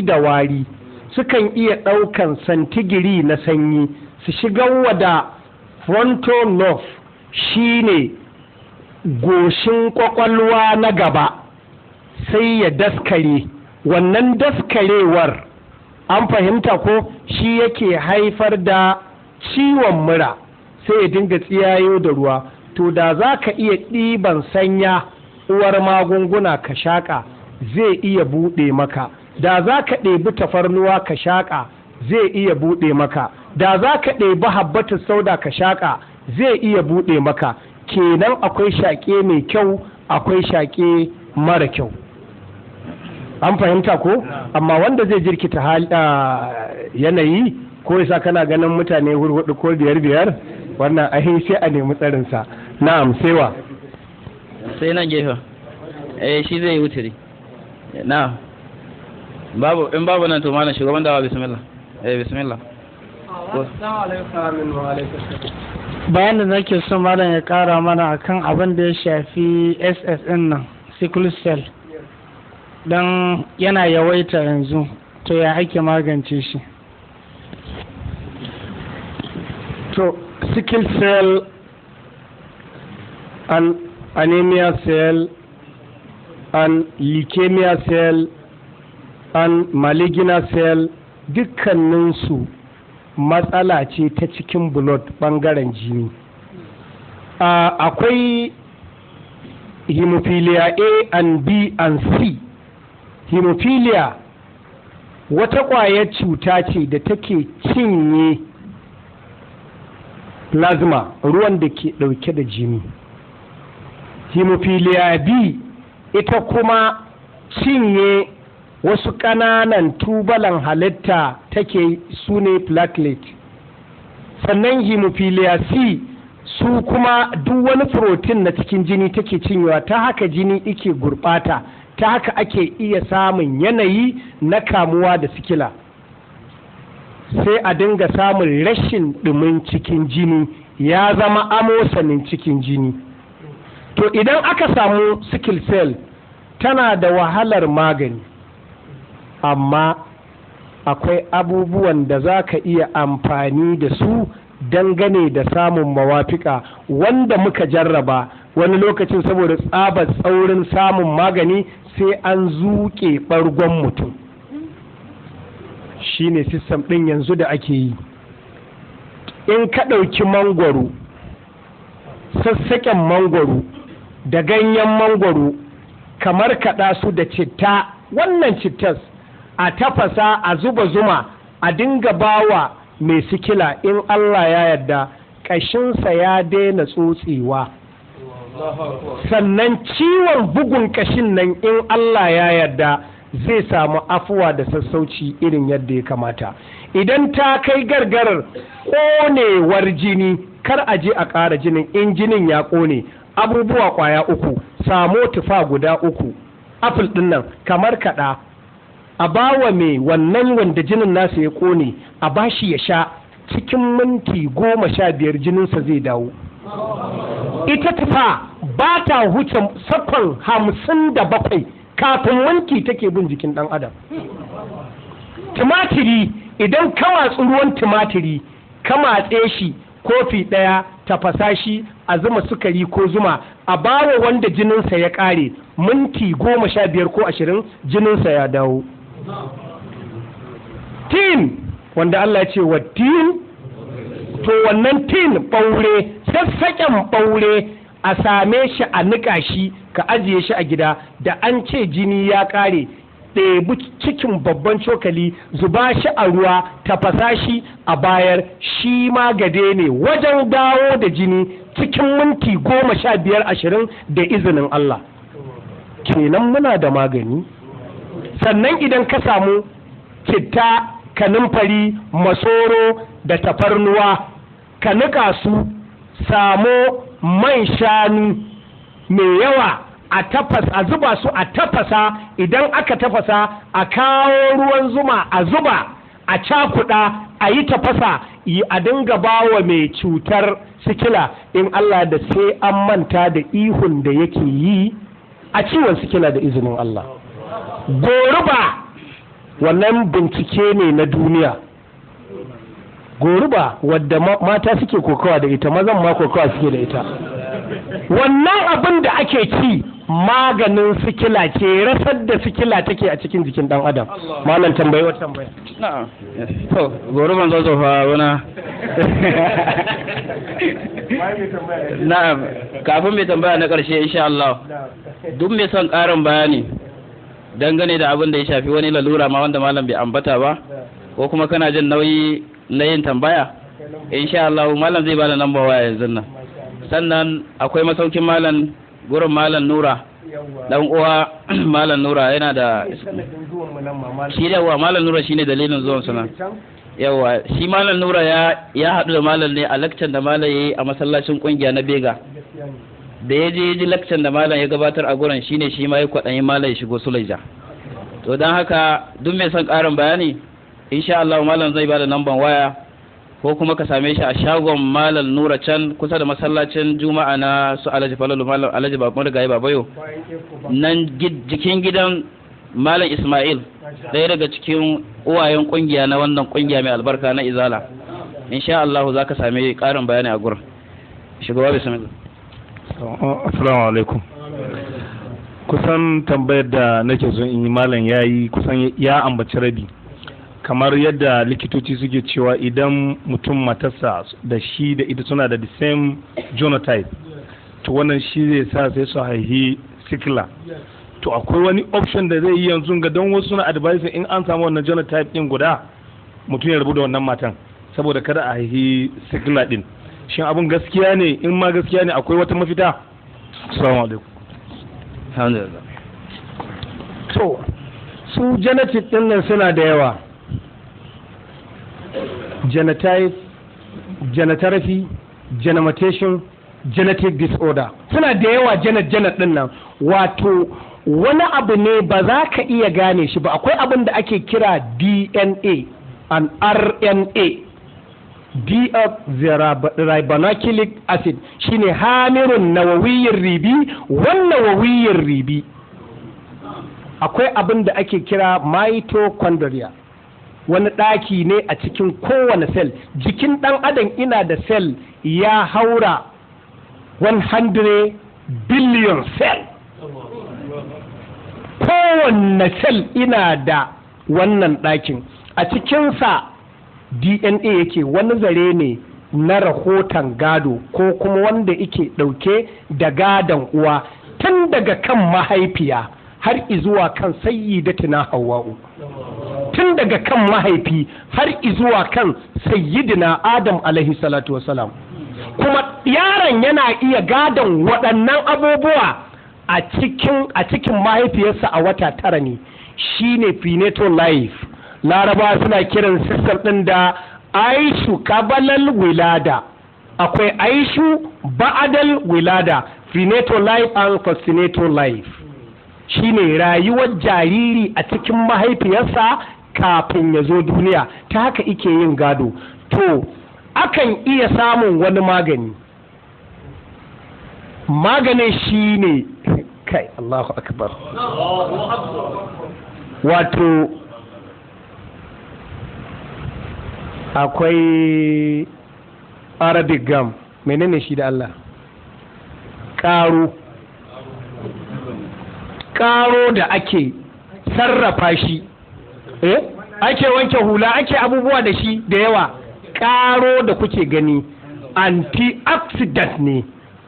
da wari sukan iya ɗaukan santigiri na sanyi su shigarwa da frontal lobe, shine goshin kwakwalwa na gaba, sai ya daskare. Wannan daskarewar, an fahimta ko, shi yake haifar da ciwon mura, sai ya dinga tsiyayo da ruwa. To da za ka iya ɗiban sanya uwar magunguna ka shaƙa, zai iya buɗe maka. Da za ka ɗebi tafarnuwa ka shaƙa, zai iya buɗe maka. Da za ka ɗebi habbatu sauda ka shaƙa, zai iya buɗe maka. Kenan akwai shaƙe mai kyau, akwai shaƙe mara kyau, an fahimta ko? Amma wanda zai jirkita yanayi ko yasa kana ganin mutane hurhudu ko biyar biyar, wannan ahi sai a nemi tsarinsa. Na'am, saiwa? Sai nan gefen, eh, shi zai yi wuturi. Na babu, in babu nan, to malam shugaban dawa, bismillah. Eh, bismillah. Bayan da nake so malam ya kara mana akan abin da ya shafi SS din nan, sickle cell, don yana yawaita yanzu, to ya ake magance shi? To, sickle cell and anemia cell and leukemia cell and malignant cell, dukkaninsu matsala ce ta cikin blood, bangaren jini. Akwai hemophilia A and B and C. Hemophilia wata ƙwayar cuta ce da take cinye plasma, ruwan da ke ɗauke da jini. Hemophilia B ita kuma cinye wasu ƙananan tubalan halitta take, su ne platelet. Sannan hemophilia C su kuma duk wani protein na cikin jini take cinyewa, ta haka jini ike gurɓata, ta haka ake iya samun yanayi na kamuwa da sikila, sai a dinga samun rashin ɗumin cikin jini, ya zama amosanin cikin jini. To idan aka samu sickle cell, tana da wahalar magani, amma akwai abubuwan da za ka iya amfani da su dangane da samun mawafika wanda muka jarraba. Wani lokacin, saboda tsabar tsaurin samun magani, sai an zuƙe ɓargon mutum. Shine system ɗin yanzu da ake yi. In ka ɗauki mangwaro, sassaƙen mangwaro da ganyen mangwaro, kamar kaɗa su da citta, wannan cittas, a tafasa, a zuba zuma, a dinga bawa mai sikila, in Allah ya yarda ƙashinsa ya daina tsotsewa. Sannan ciwon bugun ƙashin nan, in Allah ya yarda zai samu afuwa da sassauci irin yadda ya kamata. Idan ta kai gargarar ƙonewar jini, kar a je a ƙara jinin. In jinin ya ƙone, abubuwa ƙwaya uku: samo tufa guda uku, apple ɗin nan, kamar kaɗa, a bawa mai wannan wanda jinin nasa ya ƙone, a bashi ya sha, cikin minti 15 jininsa zai dawo. Ita tufa ba ta huce sakon 57 kafin wanki take bin jikin ɗan adam. Tumatiri, idan ka matsi ruwan tumatiri, ka matse shi kofi ɗaya, tafasa shi, a zuma sukari ko zuma, a bawa wanda jininsa ya ƙare, minti 15 ko 20 jininsa ya dawo. Tin, wanda Allah ya ce wa tin, to wannan tin, ɓaure, sassaƙen ɓaure, a same shi a niƙa shi, ka ajiye shi a gida. Da an ce jini ya ƙare, ɗebi cikin babban cokali, zuba shi a ruwa, tafasa shi, a bayar. Shi ma gade ne wajen dawo da jini cikin minti 15, 20 da izinin Allah. Kenan muna da magani. Sannan idan ka samu citta, kanumfari, masoro da tafarnuwa, ka niƙa su, samo man shanu mai yawa, a tafas, a zuba su, a tafasa. Idan aka tafasa, a kawo ruwan zuma a zuba, a cakuɗa, a yi tafasa, a dinga bawa mai cutar sikila. In Allah da sai an manta da ihun da yake yi a ciwon sikila da izinin Allah. Goruba. Wannan bincike ne na duniya. Goruba wadda mata suke kokawa da ita, mazan ma kokawa suke da ita. Wannan abin da ake ci maganin sikila ce, rasar da sikila take a cikin jikin dan adam. Malam, tambayi wata tambaya. Na'am. To, goruban zo fa wana. Na'am, kafin mai tambaya na ƙarshe, insha Allah. Duk mai son ƙarin bayani dangane da abin da ya shafi wani lalura ma wanda malam bai ambata ba, ko kuma kana jin nauyi na yin tambaya, insha Allah malam zai bada namba waya yanzu nan. Sannan akwai masaukin malam, gurin Malam Nura. Dan uwa Malam Nura yana da shi da wa Malam Nura shine dalilin zuwan suna. Yawa, shi Malam Nura ya haɗu da malam ne a lakcan da malam yayi a masallacin kungiya na Bega. Da ya je ji lakcan da malam ya gabatar a gurin, shine shi ma ya kwaɗayi malam ya shigo Sulaija. To, don haka duk mai son ƙarin bayani, insha Allah malam zai bada namban waya, ko kuma ka same shi a shagon Malam Nura can kusa da masallacin Juma'a na su Alhaji Falalu, Malam Alhaji Marigayi Babayo, nan jikin gidan Malam Ismail, ɗaya daga cikin uwayen kungiya na wannan kungiya mai albarka na Izala. Insha Allah za ka sami ƙarin bayani a gurin. Shugaba, bismillah. Assalamu alaikum. Kusan tambayar da nake son in yi, malam yayi kusan ya ambaci rabi. Kamar yadda likitoci suke cewa idan mutum matarsa da shi da ita suna da the same genotype, to wannan shi zai sa sai su haihi sikila. To, akwai wani option da zai yi yanzu ga don wasu suna advising in an samu wannan genotype din guda, mutum ya rabu da wannan matan saboda kada a haihi sikila din. Shin abun gaskiya ne? In ma gaskiya ne, akwai wata mafita? Assalamu alaikum. Alhamdulillah. To, su genetic din nan suna da yawa: genotype, genotherapy, genomutation, genetic disorder, suna da yawa. Genet genet din nan, wato wani abu ne ba za ka iya gane shi ba. Akwai abin da ake kira DNA and RNA, deoxyribonucleic acid, shine hamirin nawawiyin ribi. Wannan nawawiyin ribi, akwai abin da ake kira mitochondria, wani ɗaki ne a cikin kowane cell. Jikin ɗan adam ina da cell ya haura 100 billion cell. Kowanne cell ina da wannan ɗakin, a cikinsa DNA yake. Wani zare ne na rahoton gado, ko kuma wanda yake ɗauke da gadon uwa tun daga kan mahaifiya har izuwa kan Sayyidatina Hawwa'u, tun daga kan mahaifi har izuwa kan Sayyidina Adam alaihi salatu wasalam. Kuma yaron yana iya gadon waɗannan abubuwa a cikin mahaifiyarsa a wata 9 ne. Shine prenatal life. Laraba suna kiran system ɗin da aishu kabalal wilada, akwai aishu ba'adal wilada, prenatal life and postnatal life. Shine rayuwar jariri a cikin mahaifiyarsa kafin ya zo duniya. Ta haka ike yin gado. To, akan iya samun wani magani. Maganin shine, kai, Allahu akbar, wato akwai Arabic gum. Menene shi da Allah? Karo, karo da ake sarrafa shi, ake wanke hula, ake abubuwa da shi da yawa. Karo da kuke gani antioxidant ne,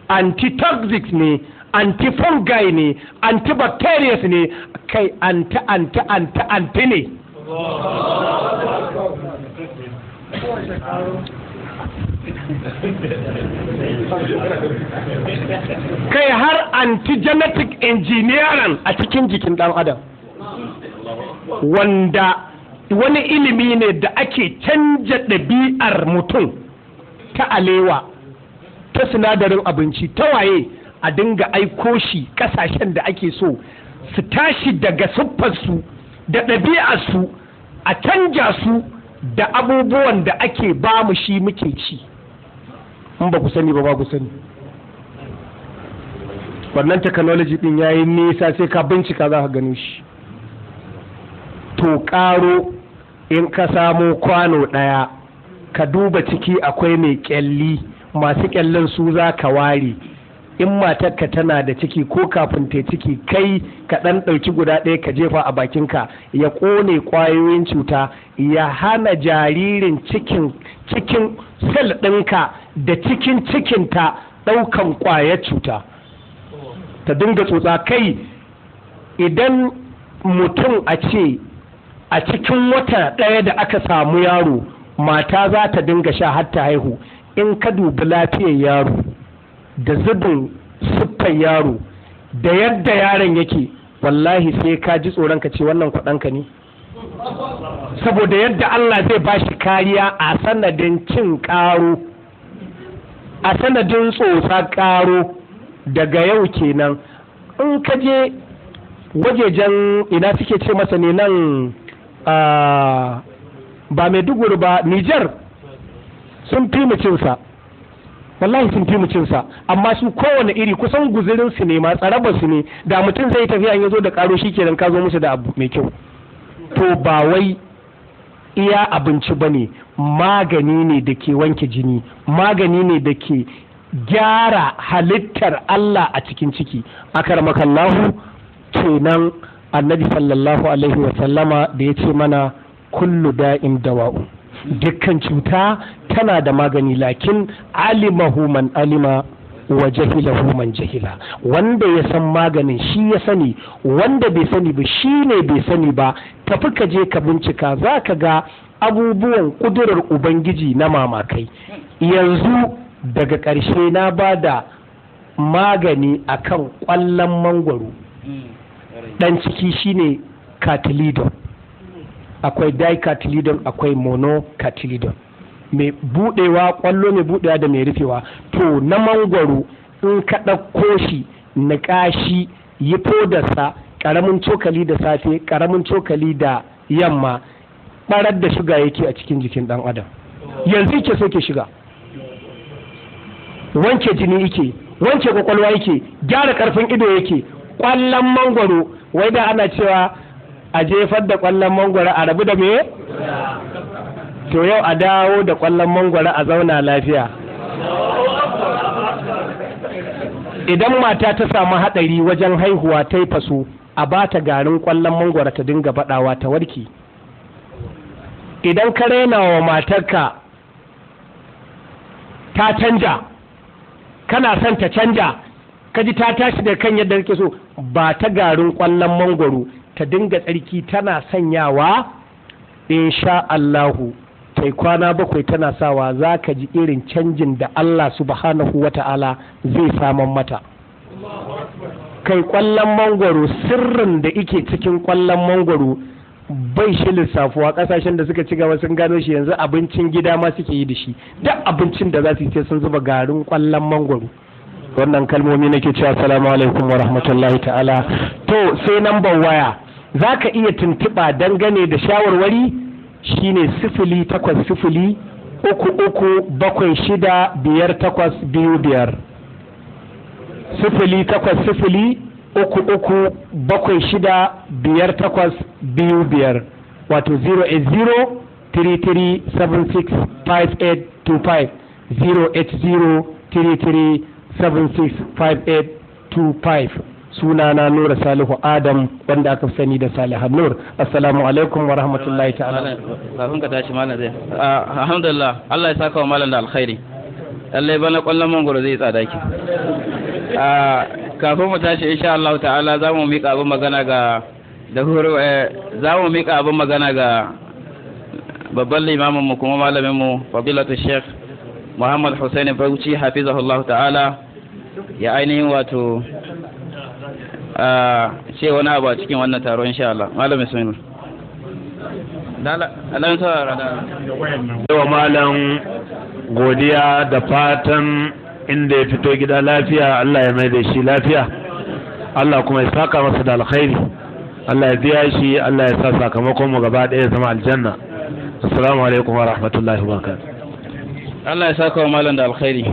antitoxic ne, antifungi ne, antibacterial ne, kai anti anti anti anti ne. Kai, har anti-genetic engineering a cikin jikin ɗan adam, wanda wani ilimi ne da ake canja ɗabi'ar mutum ta alewa, ta sinadarin abinci, ta waye, a dinga aiko shi ƙasashen da ake so su tashi daga siffarsu da ɗabi'arsu, a canja su da abubuwan da ake ba mu shi muke ci. In ba ku sani ba, ba ku sani. Wannan technology din yayi nisa, sai ka bincika za ka gano shi. To ƙaro in ka samo kwano ɗaya, ka duba ciki akwai mai ƙyalli, masu ƙyallin su za ka ware. In matarka tana da ciki ko kafin ta ciki, kai ka ɗan ɗauki guda ɗaya ka jefa a bakinka, ya ƙone ƙwayoyin cuta, ya hana jaririn cikin cikin cell ɗinka da cikin cikinta ɗaukan ƙwayar cuta, ta dinga tsotsa. Kai, idan mutum a ce a cikin wata ɗaya da aka samu yaro, mata za ta dinga sha har ta haihu, in ka dubi lafiyar yaro da zubin siffar yaro da yadda yaron yake, wallahi sai ka ji tsoron ka ce wannan kuɗanka ne, saboda yadda Allah zai ba shi kariya a sanadin cin ƙaro, a sanadin tsotsa ƙaro. Daga yau kenan, in ka je wajejen ina suke ce masa ne nan, ba Maiduguri ba, Nijar, sun fi mu cinsa, wallahi sun fi mu cinsa. Amma su kowane iri kusan guzurin su ne ma, tsarabar su ne. Da mutum zai tafiya, in ya zo da karo, shi kenan, ka zo musu da abu mai kyau. To ba wai iya abinci ba ne, magani ne da ke wanke jini, magani ne da ke gyara halittar Allah a cikin ciki. Akaramakallahu, kenan Annabi sallallahu alaihi wasallama da ya ce mana kullu da'in dawa'u, dukkan cuta tana da magani, lakin alimahu man alima wa jahilahu man jahila. Wanda ya san maganin shi ya sani, wanda bai sani ba shi ne bai sani ba. Tafi ka je ka bincika, za ka ga abubuwan ƙudurar Ubangiji na mamakai. Yanzu daga ƙarshe na ba da magani akan ƙwallon mangwaro ɗan ciki, shine cotyledon. Akwai dicotyledon, akwai monocotyledon, mai budewa, kwallo mai budewa da mai rufewa. To na mangwaro, in ka ɗauko shi, niƙa shi, yi fodarsa, ƙaramin cokali da safe, ƙaramin cokali da yamma, ɓarar da shuga yake a cikin jikin ɗan adam. Yanzu yake so ke shiga, wanke jini yake, wanke kwakwalwa yake, gyara ƙarfin ido yake. Ƙwallon mangwaro, wai da ana cewa a jefar da ƙwallon mangwaro a rabu da me, to yau a dawo da ƙwallon mangwaro a zauna lafiya. Idan mata ta samu haɗari wajen haihuwa, ta yi faso, a ba ta garin ƙwallon mangwaro ta dinga baɗawa, ta warke. Idan ka raina wa matarka ta canja, kana son ta canja, ka ji ta tashi da kan yadda kake so, ba ta garin ƙwallon mangwaro ta dinga tsarki tana sanyawa, insha Allahu tai kwana 7 tana sawa, za ka ji irin canjin da Allah subhanahu wa ta'ala zai saman mata. Kai, ƙwallon mangwaro, sirrin da ike cikin ƙwallon mangwaro bai shi lissafuwa. Kasashen da suka ci gaba sun gano shi, yanzu abincin gida ma suke yi da shi. Duk abincin da za su yi sai sun zuba garin ƙwallon mangwaro. Wannan kalmomi nake cewa assalamu alaikum wa rahmatullahi ta'ala. To sai nambar waya, za ka iya tuntuɓa dangane da shawarwari, shine 08033765825, 08033765825, wato 08033765825, 08033765825. Sunana Nura Salihu Adam, wanda aka fi sani da Salihan Nur. Assalamu alaikum wa rahmatullahi ta'ala. Kafin ka tashi, malam zai, alhamdulillah, Allah ya saka wa malam da alkhairi. Lallai bana kwallon mangoro zai tsada ki. Kafin mu tashi, insha Allah ta'ala, za mu mika abin magana ga da horo, za mu mika abin magana ga babban limamin mu kuma malamin mu, fadilatu Sheikh Muhammad Hussein Bauchi hafizahullahu ta'ala, ya ainihin wato ce wani abu a cikin wannan taro, insha Allah. Malam, bismillah. Dala alan saurara da Wa malam godiya da fatan inda ya fito gida lafiya, Allah ya mai da shi lafiya, Allah kuma ya saka masa da alkhairi, Allah ya biya shi, Allah ya sa sakamakon mu gaba ɗaya zama aljanna. Assalamu alaikum wa rahmatullahi wa barakatuh. Allah ya saka wa malam da alkhairi.